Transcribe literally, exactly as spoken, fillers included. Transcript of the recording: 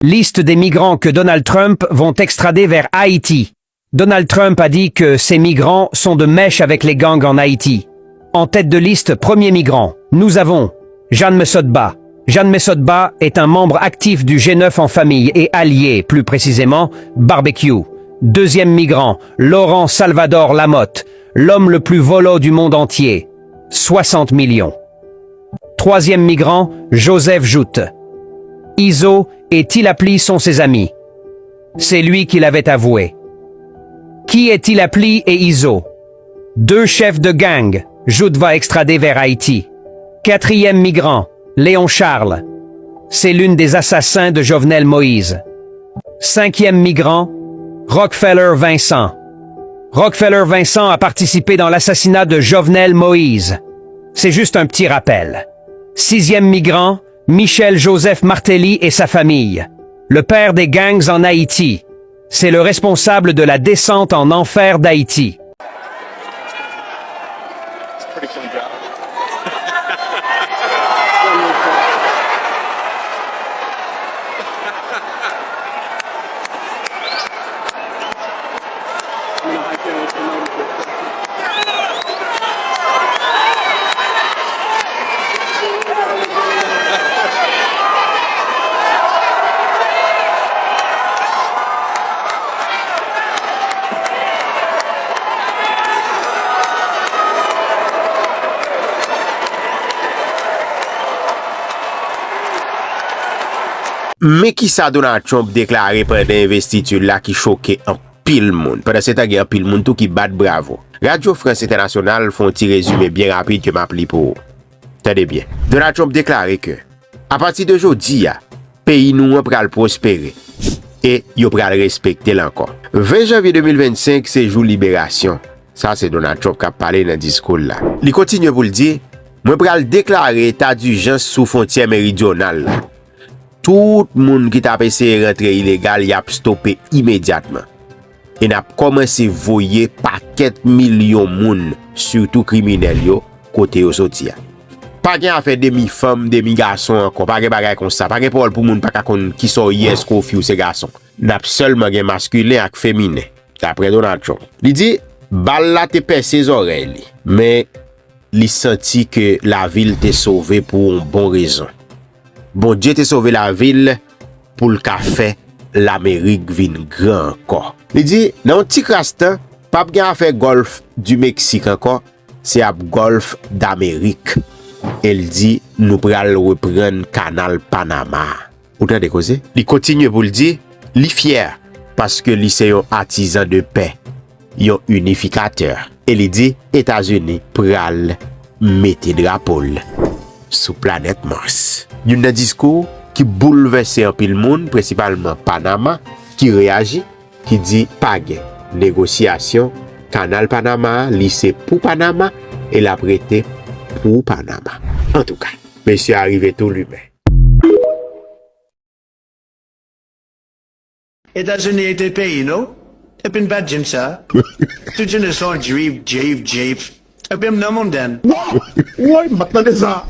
Liste des migrants que Donald Trump vont extrader vers Haïti. Donald Trump a dit que ces migrants sont de mèche avec les gangs en Haïti. En tête de liste, premier migrant, nous avons Jan Mesotba. Jan Mesotba est un membre actif du G neuf en famille et allié, plus précisément, Barbecue. Deuxième migrant, Laurent Salvador Lamothe, l'homme le plus volant du monde entier. Soixante millions. Troisième migrant, Joseph Jouthe. Izo et Ti Lapli sont ses amis. C'est lui qui l'avait avoué. Qui est Ti Lapli et Izo? Deux chefs de gang, Jouthe va extrader vers Haïti. Quatrième migrant, Léon Charles. C'est l'une des assassins de Jovenel Moïse. Cinquième migrant, Rockefeller Vincent. Rockefeller Vincent a participé dans l'assassinat de Jovenel Moïse. C'est juste un petit rappel. Sixième migrant, Michel Joseph Martelly et sa famille. Le père des gangs en Haïti. C'est le responsable de la descente en enfer d'Haïti. Men kisa Donald Trump deklare pandan envestiti l la ki choke anpil moun. Pandan se tan, gen anpil moun tou ki bat bravo. Radyo Frans Entènasyonal fè yon ti rezime byen rapid ke m ap li pou ou. Tande byen. Donald Trump deklare ke, apati de jodi a, peyi nou an pral pwospere e yo pral respekte l ankò. Ven janvye de mil vennsenk se jou liberasyon. Sa se Donald Trump k ap pale nan diskou l la. Li kontinye pou l di, mwen pral deklare eta dijans sou fwontyè meridyonal la. Tout moun ki t ap eseye rantre ilegal, y ap stope imedyatman. E n ap kòmanse voye pakèt milyon moun, sitou kriminèl yo, kote yo soti a. Pa gen afè demi fanm, demi gason ankò. Pa gen bagay konsa. Pa gen pawòl pou moun pa ka konn kisa w ye, èske w fi ou se gason. N ap sèlman gen maskilen ak feminen, daprè Donald Trump. Li di, bal la te pèse zòrèy li, men li santi ke lavi l te sove pou yon bon rezon. Bondye te sove lavi l pou l ka fè Lamerik vin gran ankò. Li di, nan yon ti kras tan, p ap gen afè Gòlf di Meksik ankò, se ap Gòlf Damerik. E l di, nou pral reprann kanal Panama. Ou tande koze? Li kontinye pou l di, li fyè paske li se yon atizan de pè, yon inifikatè. E li di, Etazini pral mete drapo l sou planèt Mars. Youn nan diskou ki boulvèse anpil moun, prensipalman Panama, ki reyaji, ki di pa gen negosyasyon, kanal Panama a, li se pou Panama, e l ap rete pou Panama. Antouka, mesye a rive tou limen. Etazini ete peyi nou, epi n pa t janm sa. Tout jounen se yon drip, drip, drip. Epi m nan montann. Woy, m pa t tande sa.